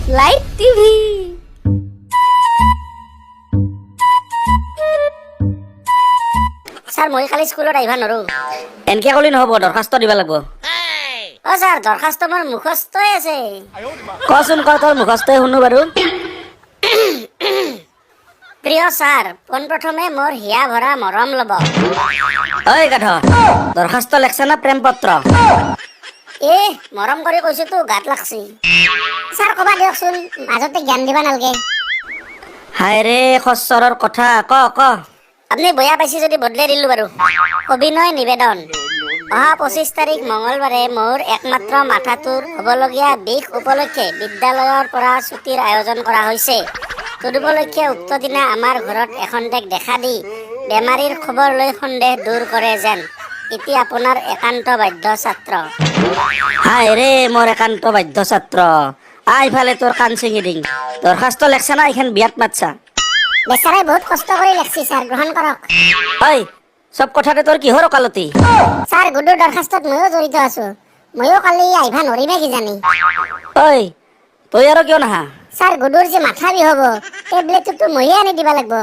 Live TV. Sir, মই কালি স্কুলত আহিব নোৱাৰো। এনকে ক'লে নহ'ব, দৰখাস্ত দিব লাগিব। অ ছাৰ, দৰখাস্ত মোৰ মুখস্থই আছে। কচোন ক, তোৰ মুখস্থই শুনো বাৰু। প্ৰিয় ছাৰ, পোনপ্ৰথমে মোৰ হিয়া ভৰা মৰম ল'ব। ঐ গাধ, দৰখাস্ত লেখছা না প্ৰেম পত্ৰ? এ মৰম কৰি কৈছোতো, গাত লাগছি। ছাৰ, ক'বা দিয়কচোন, মাজতে জ্ঞান দিবা নালগে। হায় ৰে খচ্চৰৰ কথা, ক ক। আপুনি বেয়া পাইছে যদি বদলাই দিলো বাৰু। অভিনয় নিবেদন, অহা 25 তাৰিখ মঙলবাৰে মোৰ একমাত্ৰ মাথাটোৰ হ'বলগীয়া বিষ উপলক্ষে বিদ্যালয়ৰ পৰা ছুটীৰ আয়োজন কৰা হৈছে। তদুপলক্ষে উক্ত দিনা আমাৰ ঘৰত এখন্তেক দেখা দি বেমাৰীৰ খবৰ লৈ সন্দেহ দূৰ কৰে যেন। ইতি আপোনাৰ একান্ত বাধ্য ছাত্ৰ। হায় ৰে মোৰ একান্ত বাধ্য ছাত্ৰ, আহ ইফালে তোৰ কাণ ছিঙি দিং। দৰখাস্ত লেখছা না এইখন বিয়াত মাতছা? বেচাৰাই বহুত কষ্ট কৰি লেখছি ছাৰ, গ্ৰহণ কৰক। ঐ, চব কথাতে তোৰ কিহৰ ওকালতি? ছাৰ, গুডুৰ দৰখাস্তত ময়ো জড়িত আছো। ময়ো কালি আহিবা নৰিমে কিজানি। ঐ, তই আৰু কিয় নাহা? ছাৰ, গুডুৰ যে মাথা বিষ হ'ব, টেবলেটটোতো ময়ে আনি দিব লাগিব।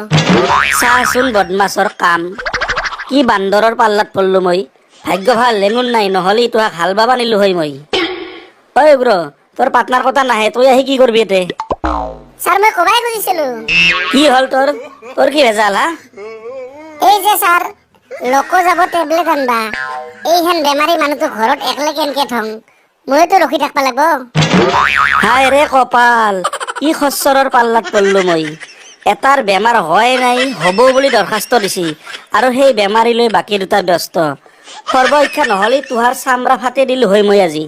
চাচোন বদমাছৰ কাম, কি বান্দৰৰ পাল্লাত পৰলো মই। ভাগ্য ভাল লেঙুন নাই, নহ'লে তোহাক হাল বাবা নিলো হয় মই। ঐ উগ্ৰ, তোৰ পাৰ্টনাৰ কথা নাহে, তই আহি কি কৰবি এতে? ছাৰ, মই কবাই খুজিছিলো। কি হ'ল তোৰ? তোৰ কি ভেজাল হা? এই যে ছাৰ, লোকো যাব টেবলেট আনবা, এইহেন বেমাৰী মানুহটো ঘৰত একলে কেনকে থং? ময়োতো ৰখি থাকবা লাগব। হায় ৰে কপাল, কি খচ্চৰৰ পাল্লাত পৰলো মই। এটাৰ বেমাৰ হোৱাই নাই, হ'ব বুলি দৰখাস্ত দিছি, আৰু সেই বেমাৰী লৈ বাকী দুটা ব্যস্ত। সৰ্বশিক্ষা নহ'লে তোহাৰ চামৰা ফাটি দিলো হয় মই আজি।